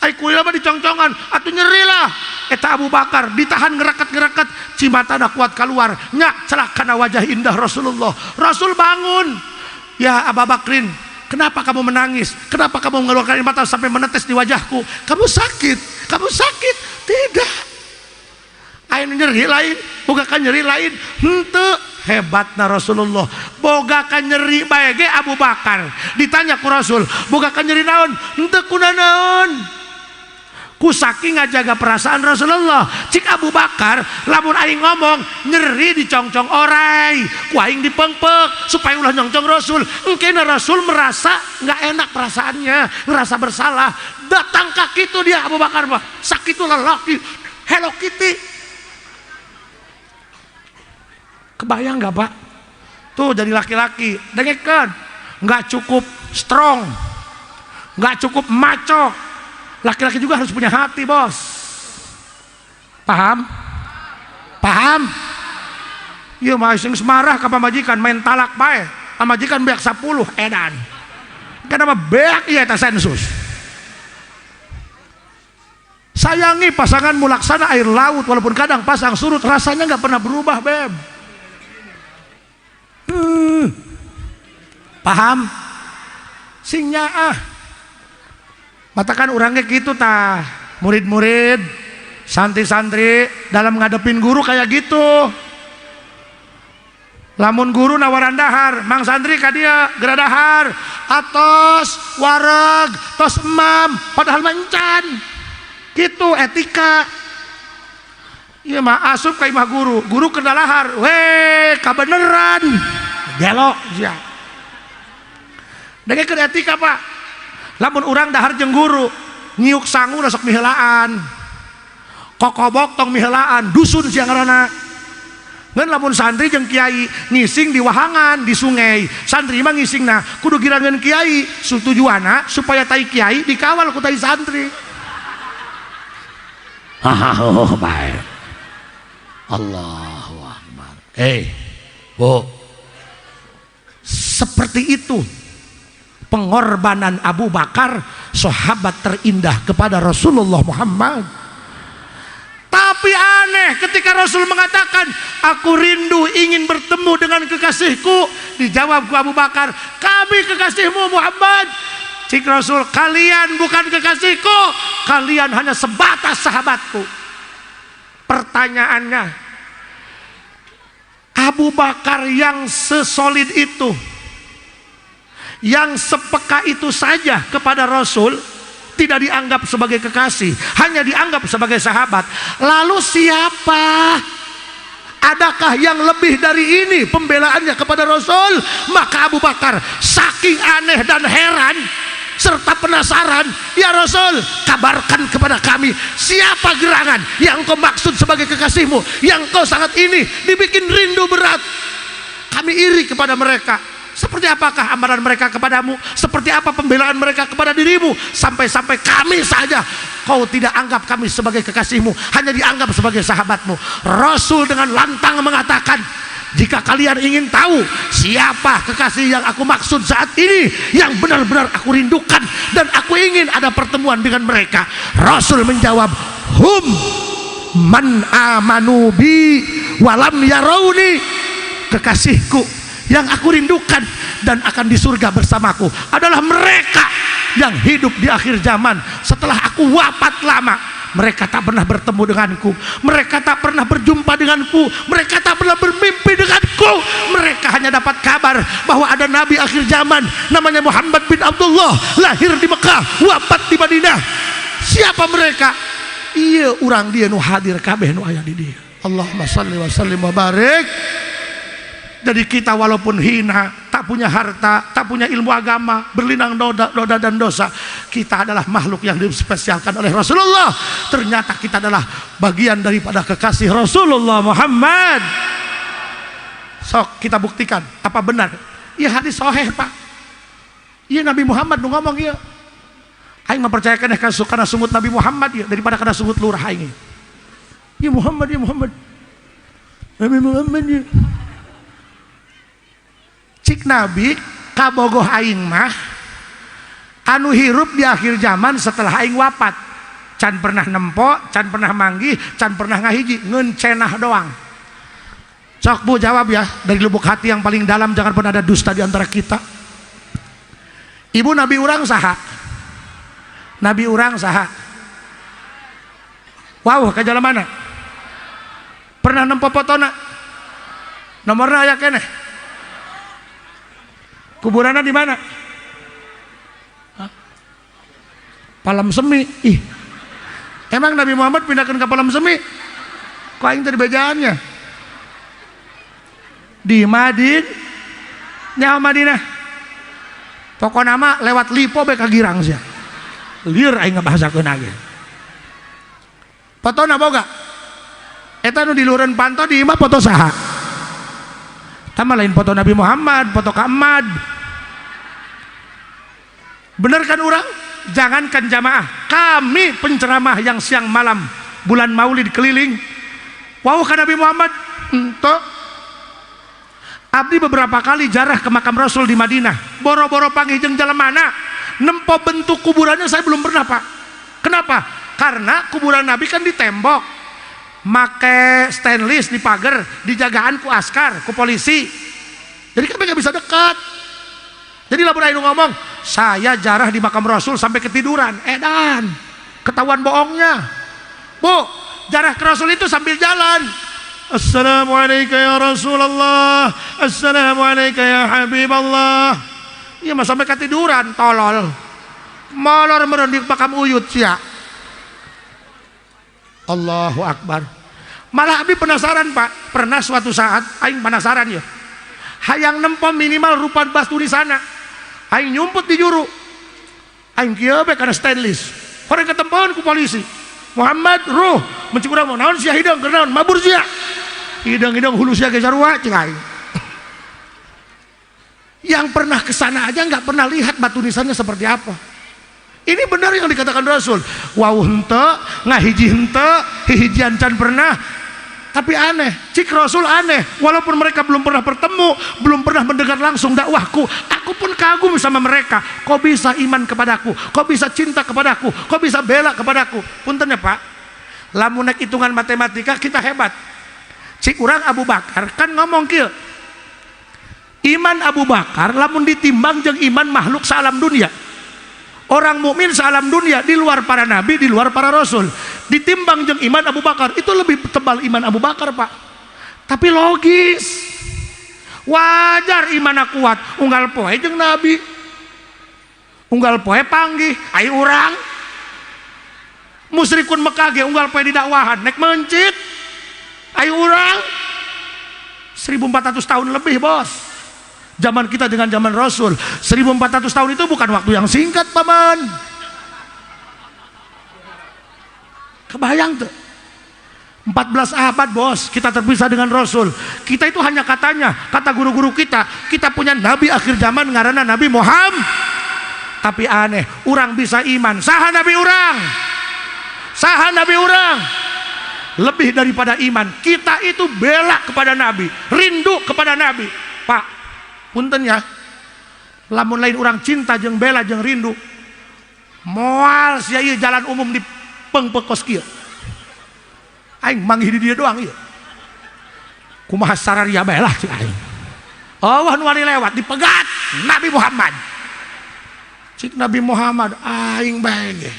Speaker 1: Aing kulilai mah dicongcongan atuh nyeri lah. Eta Abu Bakar ditahan ngerekat-ngerekat, cimatana kuat keluar, nyak celak kana wajah indah Rasulullah. Rasul bangun, "Ya Abu Bakrin, kenapa kamu menangis? Kenapa kamu mengeluarkan air mata sampai menetes di wajahku? Kamu sakit? Kamu sakit?" "Tidak." Aing nyeri lain, boga kan nyeri lain. Henteu, hebatna Rasulullah. Boga kan nyeri bae ge Abu Bakar. Ditanya ku Rasul, "Boga kan nyeri naon?" "Henteu kunanaon." Ku saking ngajaga perasaan Rasulullah. Cik Abu Bakar, lamun aing ngomong nyeri dicongcong orai, ku aing dipengpek supaya ulah nyongcong Rasul. Engkena Rasul merasa nggak enak perasaannya, ngerasa bersalah. Datang kaki itu dia Abu Bakar mah, sakit lelaki Hello Kitty. Kebayang nggak, Pak? Tuh jadi laki-laki, dengekan, nggak cukup strong, nggak cukup maco. Laki-laki juga harus punya hati, bos. Paham? Paham? Iya, mah sing marah ke pamajikan main talak bae. Pamajikan beak 10 edan. Kenapa beak iya eta sensus. Sayangi pasanganmu laksana air laut, walaupun kadang pasang surut rasanya nggak pernah berubah, beb. Paham? Sing nyaah. Matakan orangnya gitu tah, murid-murid, santri-santri dalam ngadepin guru kayak gitu. Lamun guru nawaran dahar, mang santri ka dia geura dahar, atos wareg, tos emam, padahal mencan. Gitu etika. Iya mah asup ka imah guru, guru keur dalahar, weh kabeneran. Gelo sia. Dengekeun etika, Pak. Lamun urang dahar jeung guru, nyiuk sangu sok miheulaan. Kokobok tong miheulaan, dusun sia ngaranna. Ngan lamun santri jeung kiai ngising di wahangan di sungai, santri mah ngisingna kudu girangan kiai, tujuanna supaya tai kiai dikawal ku tai santri.
Speaker 2: Ah, bae. Allahu Akbar. Eh, Bu.
Speaker 1: Seperti itu pengorbanan Abu Bakar, sahabat terindah kepada Rasulullah Muhammad. Tapi aneh ketika Rasul mengatakan, "Aku rindu ingin bertemu dengan kekasihku." Dijawab ku Abu Bakar, "Kami kekasihmu, Muhammad." Cik Rasul, "Kalian bukan kekasihku, kalian hanya sebatas sahabatku." Pertanyaannya, Abu Bakar yang sesolid itu, yang sepeka itu saja kepada Rasul tidak dianggap sebagai kekasih, hanya dianggap sebagai sahabat. Lalu siapa? Adakah yang lebih dari ini pembelaannya kepada Rasul? Maka Abu Bakar saking aneh dan heran serta penasaran, "Ya Rasul, kabarkan kepada kami siapa gerangan yang kau maksud sebagai kekasihmu, yang kau sangat ini dibikin rindu berat. Kami iri kepada mereka. Seperti apakah amalan mereka kepadamu? Seperti apa pembelaan mereka kepada dirimu? Sampai-sampai kami saja kau tidak anggap kami sebagai kekasihmu, hanya dianggap sebagai sahabatmu." Rasul dengan lantang mengatakan, "Jika kalian ingin tahu siapa kekasih yang aku maksud saat ini, yang benar-benar aku rindukan dan aku ingin ada pertemuan dengan mereka," Rasul menjawab, "Hum man amanu bi walam yarawni. Kekasihku yang aku rindukan dan akan di surga bersamaku adalah mereka yang hidup di akhir zaman setelah aku wafat lama. Mereka tak pernah bertemu denganku, mereka tak pernah berjumpa denganku, mereka tak pernah bermimpi denganku. Mereka hanya dapat kabar bahwa ada nabi akhir zaman namanya Muhammad bin Abdullah, lahir di Mekah, wafat di Madinah. Siapa mereka? Iya, urang dia nu hadir kabeh nu aya di dia. Allahumma salli wa sallim wa barik. Jadi kita walaupun hina, tak punya harta, tak punya ilmu agama, berlinang noda, noda dan dosa, kita adalah makhluk yang dispesialkan oleh Rasulullah. Ternyata kita adalah bagian daripada kekasih Rasulullah Muhammad. Sok kita buktikan apa benar. Iya, hadis sahih, Pak. Iya, Nabi Muhammad nu ngomong iya. Aing mempercayakan ya karena sungut Nabi Muhammad ya daripada karena sungut lurah aing. Ya Muhammad, ya Muhammad. Nabi Muhammad ya. Cik Nabi, kabogoh aing mah anu hirup di akhir zaman setelah aing wafat, can pernah nempo, can pernah manggih, can pernah ngahiji, ngeun cenah doang. Sok, Bu, jawab ya dari lubuk hati yang paling dalam, jangan pernah ada dusta di antara kita. Ibu, nabi urang saha? Nabi urang saha? Wow, ke jalan mana pernah nempo potona? Nomorna aya keneh? Kuburannya di mana? Hah? Palam Semi. Ih, emang Nabi Muhammad pindahkan ke Palam Semi? Kok aing tadi bejaannya di Madin nyawa Madinah. Pokokna mah lewat Lipo bae ka Girang sia. Lieur aing ngabahasakeun ge. Fotona boga? Eta nu di luhureun panto di imah foto saha? Tama lain foto Nabi Muhammad, foto Kaemad. Bener kan orang? Jangankan jamaah, kami penceramah yang siang malam bulan Maulid keliling. Wow, kan Nabi Muhammad? Ento. Abdi beberapa kali jarah ke makam Rasul di Madinah. Boro-boro panggih jeung mana? Nempo bentuk kuburannya saya belum pernah, Pak. Kenapa? Karena kuburan Nabi kan ditembok, make stainless, di pagar, dijagaan ku askar, ku polisi. Jadi kami nggak bisa dekat. Jadi lamun anu ngomong saya jarah di makam Rasul sampai ketiduran, edan, ketahuan bohongnya. Bu, jarah ke Rasul itu sambil jalan. Assalamualaikum ya Rasulullah, assalamualaikum ya Habiballah. Iya mah sampai ketiduran, tolol. Molor meureun di makam uyut sia. Allahu Akbar. Malah abdi penasaran, Pak. Pernah suatu saat aing penasaran ya, hayang nempo minimal rupa batu di sana. Aing nyumput di juru, aing kieu bae kana stainless. Horeng ketempoan ku polisi. Muhammad ruh mencik urang, naon sia hideung, keur naon mabur sia hideung-hideung, hulu sia ge sarua, cik aing. Yang pernah ke sana aja nggak pernah lihat batu nisannya seperti apa. Ini benar yang dikatakan Rasul. Wow, hente, ngahiji hente, hihijian can pernah. Tapi aneh, cik Rasul aneh. Walaupun mereka belum pernah bertemu, belum pernah mendengar langsung dakwahku, aku pun kagum sama mereka. Kok bisa iman kepadaku? Kok bisa cinta kepadaku? Kok bisa bela kepadaku? Punten ya, Pak. Lamun naik hitungan matematika kita hebat. Cik urang Abu Bakar kan ngomong kieu. Iman Abu Bakar lamun ditimbang jeung iman makhluk salam dunia, orang mukmin sealam dunia di luar para nabi, di luar para rasul, ditimbang jeung iman Abu Bakar itu lebih tebal iman Abu Bakar, Pak. Tapi logis, wajar iman kuat, unggal poe jeung nabi, unggal poe panggih. Ayo, urang musyrikun Mekah ge unggal poe didakwahan nek mencit. Ayo, urang 1400 tahun lebih, bos, zaman kita dengan zaman Rasul. 1400 tahun itu bukan waktu yang singkat, paman. Kebayang tuh, 14 abad, bos, kita terpisah dengan Rasul. Kita itu hanya katanya, kata guru-guru kita, kita punya nabi akhir zaman ngarana Nabi Muhammad. Tapi aneh, orang bisa iman. Saha nabi urang? Saha nabi urang? Lebih daripada iman, kita itu bela kepada nabi, rindu kepada nabi. Pak, punten ya, lamun lain orang cinta jeung bela jeung rindu, moal sia ieu jalan umum di pengpekos kieu. Aing manggih di dia doang ieu. Kumaha sararia bae lah cik aing. Allah nu wani lewat dipegat Nabi Muhammad. Cik Nabi Muhammad aing bae ge.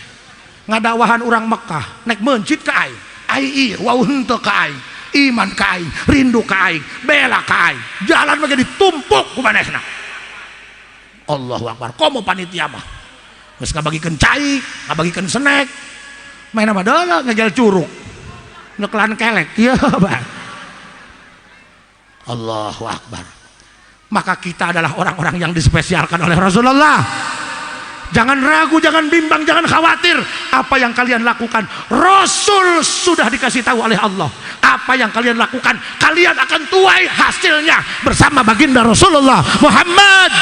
Speaker 1: Ngadakwahan urang Mekah nek meuncit ka aing. Ai ieu wau henteu ka aing. Iman ka aing, rindu ka aing, bela ka aing. Jalan mah ditumpuk ku manehna. Allahu Akbar. Komo panitia mah. Geus ngabagikeun cai, ngabagikeun snack. Main mah deuleu ngegel curug. Nyekelan kelek. Ieu bang. Allahu Akbar. Maka kita adalah orang-orang yang dispesialkan oleh Rasulullah. Jangan ragu, jangan bimbang, jangan khawatir. Apa yang kalian lakukan, Rasul sudah dikasih tahu oleh Allah. Apa yang kalian lakukan, kalian akan tuai hasilnya bersama baginda Rasulullah Muhammad.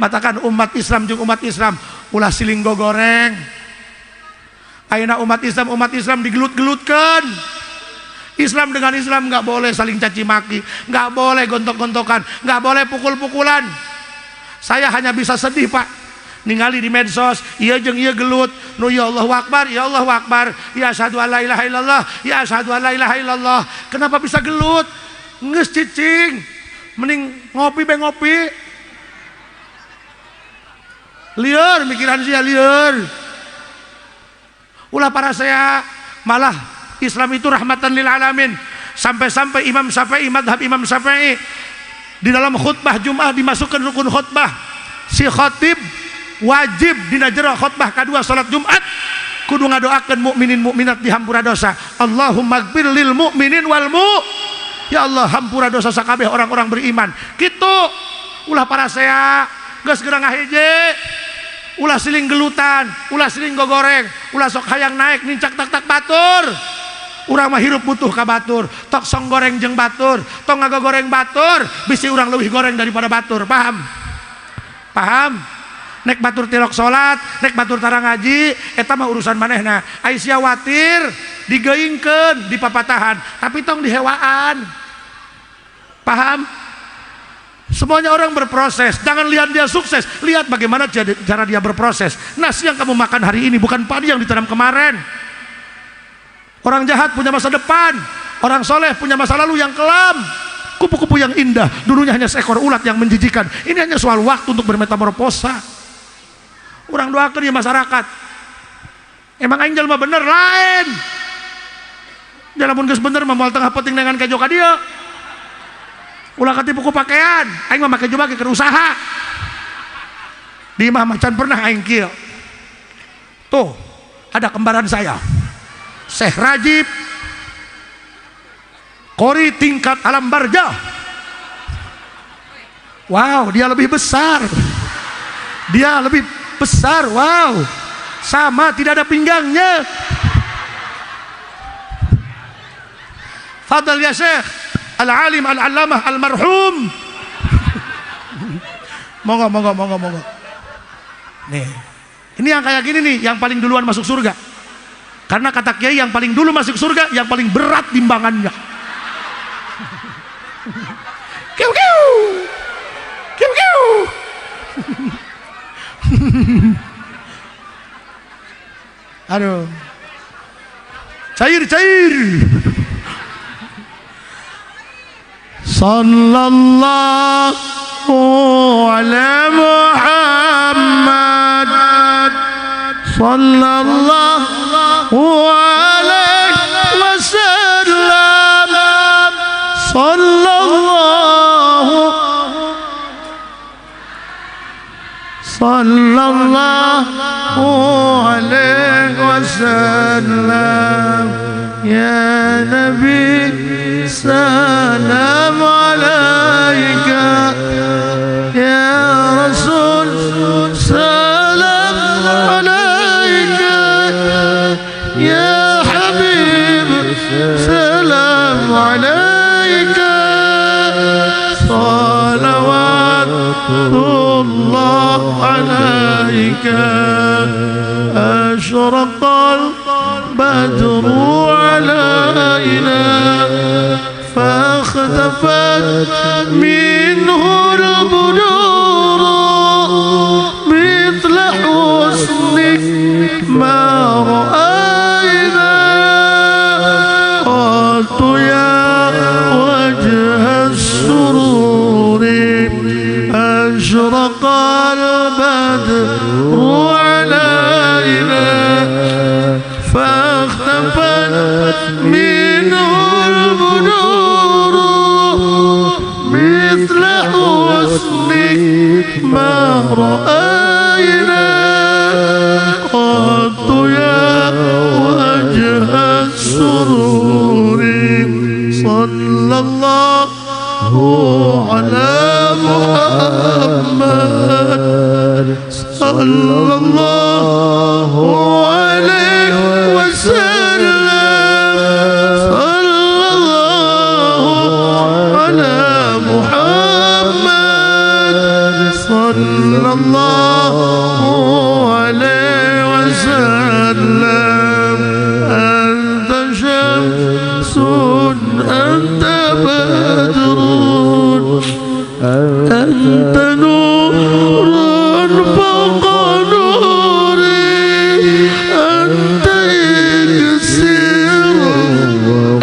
Speaker 1: Matakan umat Islam jeung umat Islam ulah siling gogoreng. Ayeuna umat Islam digelut-gelutkan. Islam dengan Islam nggak boleh saling caci maki, nggak boleh gontok-gontokan, nggak boleh pukul-pukulan. Saya hanya bisa sedih Pak, ningali di medsos, iya jeung iya gelut, nu ya Allahu Akbar, ya Allahu Akbar, ya asyhadu alla ilaha illallah, ya asyhadu alla ilaha illallah. Kenapa bisa gelut? Geus cicing, mending ngopi be ngopi. Lieur mikiran sia lieur. Ulah para saya malah Islam itu rahmatan lil alamin. Sampai-sampai Imam Syafi'i, madhab Imam Syafi'i di dalam khutbah Jumat dimasukkan rukun khutbah. Si khatib wajib dina jero khutbah kedua salat Jumat kudu ngadoakeun mukminin mukminat dihampura dosa. Allahumma gfir lil mukminin wal mu. Ya Allah hampura dosa sakabeh orang-orang beriman. Kitu ulah para saya geus geura ngahiji. Ulah siling gelutan, ulah siling gogoreng, ulah sok hayang naik nincak tak-tak batur. Urang mah hirup butuh ka batur, tok song goreng jeung batur, tong ngagogoreng batur, bisi urang leuwih goreng daripada batur, paham? Paham? Nek batur tilok salat, nek batur tara ngaji, eta mah urusan manehna. Ai sia watir digeingkeun dipapatahan, tapi tong dihewaan. Paham? Semuanya orang berproses. Jangan lihat dia sukses, lihat bagaimana cara dia berproses. Nasi yang kamu makan hari ini bukan padi yang ditanam kemarin. Orang jahat punya masa depan, orang soleh punya masa lalu yang kelam. Kupu-kupu yang indah, dulunya hanya seekor ulat yang menjijikan. Ini hanya soal waktu untuk bermetamorfosa. Orang doakan ya masyarakat. Emang angel mah bener lain. Jalan geus bener mah moal tengah penting dengan kejo ka dieu. Ulah katipu ku pakaian, aing mah make jubah keur usaha. Di imah macan pernah aing kieu. Tuh, ada kembaran saya. Syekh Rajib Qori tingkat alam barjah. Wow, dia lebih besar. Dia lebih besar, wow. Sama, tidak ada pinggangnya. Fadal ya Syekh Al-Alim Al-Allamah Al-Marhum. Monggo, monggo, monggo, monggo. Nih, ini yang kayak gini nih, yang paling duluan masuk surga. Karena kata kiai yang paling dulu masuk surga, yang paling berat timbangannya. Kiu kiu, kiu kiu. Aduh, cair cair. Sallallahu ala Muhammad, sallallahu alaihi wasallam, sallallahu sallallahu alaihi wasallam. Ya Nabi salam alaika, ya Rasul salam alaika, ya Habib salam alaika, salawatullah alaika. Ashraqal badru alaina فاختفت ما رأينا قط يا وجه السرور. صلى الله على محمد صلى الله عليه وسلم، صلى الله على محمد صلى الله عليه وسلم. أنت شمس أنت بدر أنت نور فوق نوري أنت إكسير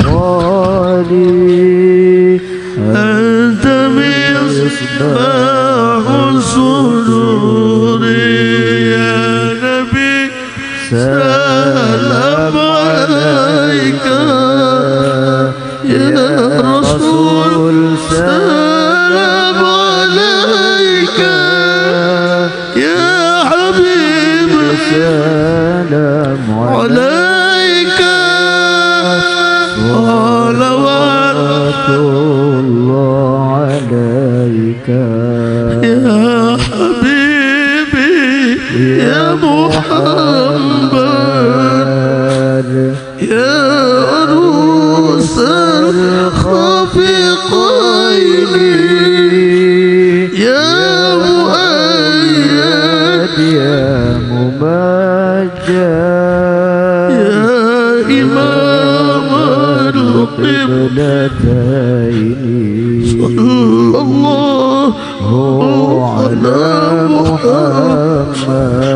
Speaker 3: وغالي
Speaker 1: أنت مصباح الصدور. يا نبي سلام عليك، يا رسول سلام عليك، يا حبيب
Speaker 3: سلام
Speaker 1: عليك صلوات
Speaker 3: الله عليك
Speaker 1: يا حبيبي يا محمد يا عروس الخفيقين يا مؤيد
Speaker 3: يا ممجد
Speaker 1: يا إمام
Speaker 3: القبلتين
Speaker 1: صلى الله
Speaker 3: على محمد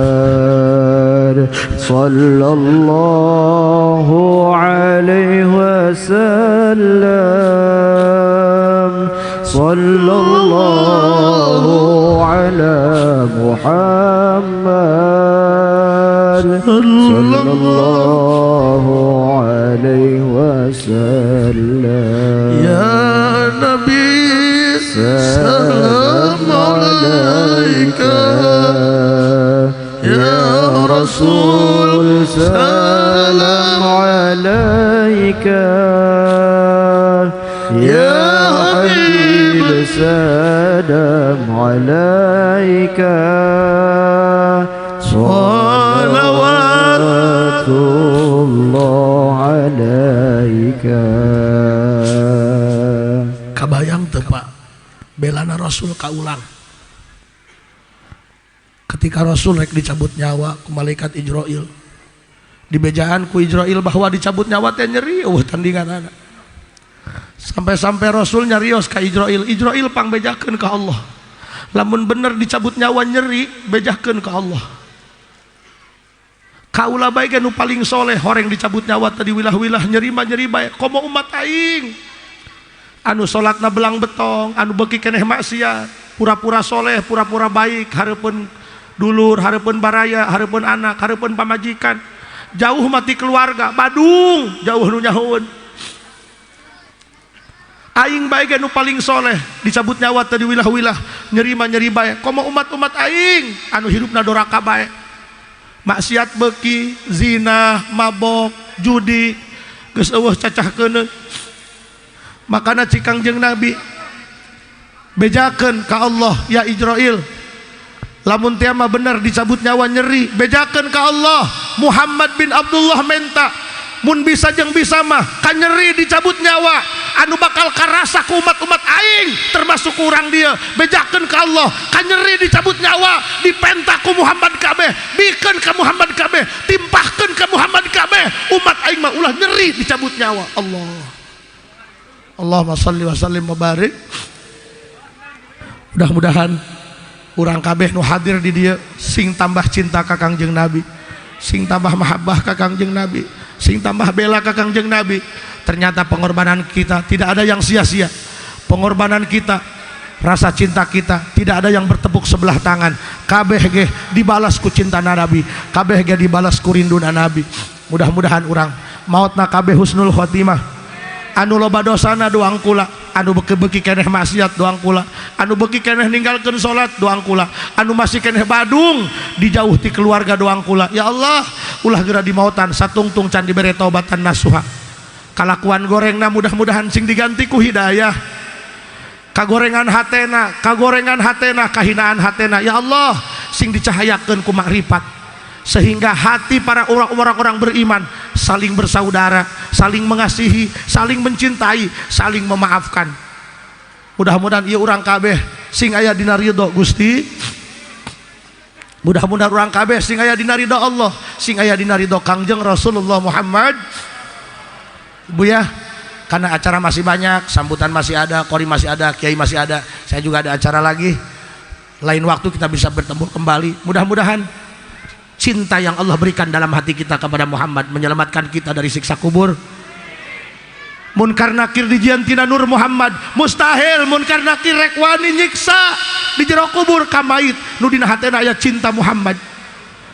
Speaker 3: صلى الله عليه وسلم، صلى الله على محمد صلى الله عليه وسلم.
Speaker 1: يا نبي سلام عليك، يا رسول
Speaker 3: سلام عليك، يا حبيب سلام عليك، صلوات الله عليك.
Speaker 2: Kabayang teu Pak, belana Rasul kaulang. Ketika Rasul rek dicabut nyawa ku malaikat Ijroil, dibejaan ku Ijroil bahwa dicabut nyawa teh nyeri eueuh tandinganana. Sampai-sampai Rasul nyarios ka Ijroil, Ijroil pangbejakeun ka Allah. Lamun bener dicabut nyawa nyeri, bejakeun ka Allah. Kaula bae ge nu paling soleh horeng dicabut nyawa tadi wilah-wilah nyeri mah nyeri bae. Komo umat aing anu salatna belang betong, anu beuki keneh maksiat, pura-pura soleh, pura-pura baik, hareupeun dulur, hareupeun baraya, hareupeun anak, hareupeun pamajikan, jauh mati keluarga, badung jauh nu nyahoeun. Aing bae ge nu paling soleh dicabut nyawa tadi wilah-wilah nyeri mah nyeri bae. Komo umat-umat aing anu hirupna doraka bae, maksiat beuki, zina, mabok, judi, geus eueuh cacahkeuneun. Makana cik Kangjeng Nabi bejakeun ka Allah, ya Ijroil, lamun teh mah bener dicabut nyawa nyeri, bejakeun ka Allah. Muhammad bin Abdullah menta mun bisa jeung bisa mah ka nyeri dicabut nyawa anu bakal karasa ku umat-umat aing termasuk urang dia, bejakeun ka Allah ka nyeri dicabut nyawa dipenta ku Muhammad kabeh, bikeun ka Muhammad kabeh, timpahkeun ka Muhammad kabeh, umat aing mah ulah nyeri dicabut nyawa. Allah Allahumma salli wa sallim wa barik. Mudah-mudahan urang kabeh nu hadir di dieu sing tambah cinta ka Kangjeng Nabi, sing tambah mahabbah ka Kangjeng Nabi, sing tambah bela ka Kangjeng Nabi. Ternyata pengorbanan kita tidak ada yang sia-sia. Pengorbanan kita, rasa cinta kita tidak ada yang bertepuk sebelah tangan. Kabeh ge dibalas ku cinta Nabi, kabeh ge dibalas ku rinduna Nabi. Mudah-mudahan urang mautna kabeh husnul khotimah. Anu loba dosana doang kula.
Speaker 1: Anu beuki-beuki keneh maksiat, doang kula. Anu beuki keneh ninggalkeun salat, doang kula. Anu masih keneh badung dijauh ti keluarga, doang kula. Ya Allah, ulah geura dimautan satungtung can dibere taubatan nasuha. Kalakuan gorengna mudah-mudahan sing diganti ku hidayah. Kagorengan hatena, kagorengan hatena, kahinaan hatena, ya Allah, sing dicahayakeun ku makrifat sehingga hati para orang-orang beriman saling bersaudara, saling mengasihi, saling mencintai, saling memaafkan. Mudah-mudahan ieu urang kabeh sing aya dina ridho Gusti. Mudah-mudahan urang kabeh sing aya dina ridho Allah, sing aya dina ridho Kangjeng Rasulullah Muhammad. Bu ya, karena acara masih banyak, sambutan masih ada, kori masih ada, kiai masih ada, saya juga ada acara lagi. Lain waktu kita bisa bertemu kembali. Mudah-mudahan cinta yang Allah berikan dalam hati kita kepada Muhammad menyelamatkan kita dari siksa kubur. Munkar nakir dijieun tina Nur Muhammad, mustahil munkar nakir rek wani nyiksa di jero kubur ka mayit nu dina hatena aya cinta Muhammad.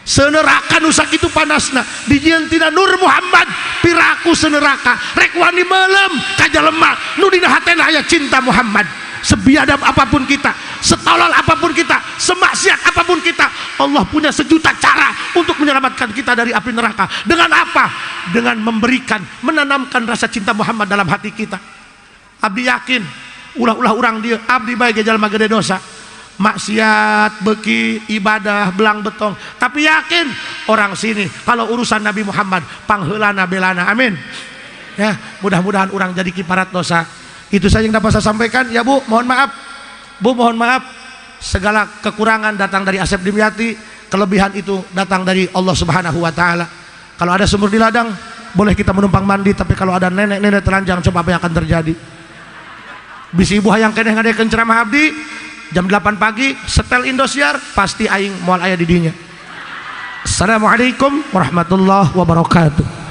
Speaker 1: Seneraka nu sakitu panasna dijieun tina Nur Muhammad, piraku seneraka rek wani melem ka jelema nu dina hatena aya cinta Muhammad. Sebiadab apapun kita, setolol apapun kita, semaksiat apapun kita, Allah punya sejuta cara untuk menyelamatkan kita dari api neraka. Dengan apa? Dengan memberikan, menanamkan rasa cinta Muhammad dalam hati kita. Abdi yakin, ulah-ulah urang dia, abdi bae jalma gede dosa, maksiat beki, ibadah belang betong, tapi yakin orang sini kalau urusan Nabi Muhammad pangheulana belana. Amin ya. Mudah-mudahan orang jadi kiparat dosa. Itu saja yang dapat saya sampaikan ya. Bu, mohon maaf. Bu, mohon maaf, segala kekurangan datang dari Asep Dimyati, kelebihan itu datang dari Allah Subhanahu wa taala. Kalau ada sumur di ladang, boleh kita menumpang mandi, tapi kalau ada nenek-nenek telanjang, coba apa yang akan terjadi? Bisi ibu hayang keneh ngadengekeun ceramah abdi jam 8 pagi, setel Indosiar, pasti aing moal aya di dinya. Assalamualaikum warahmatullahi wabarakatuh.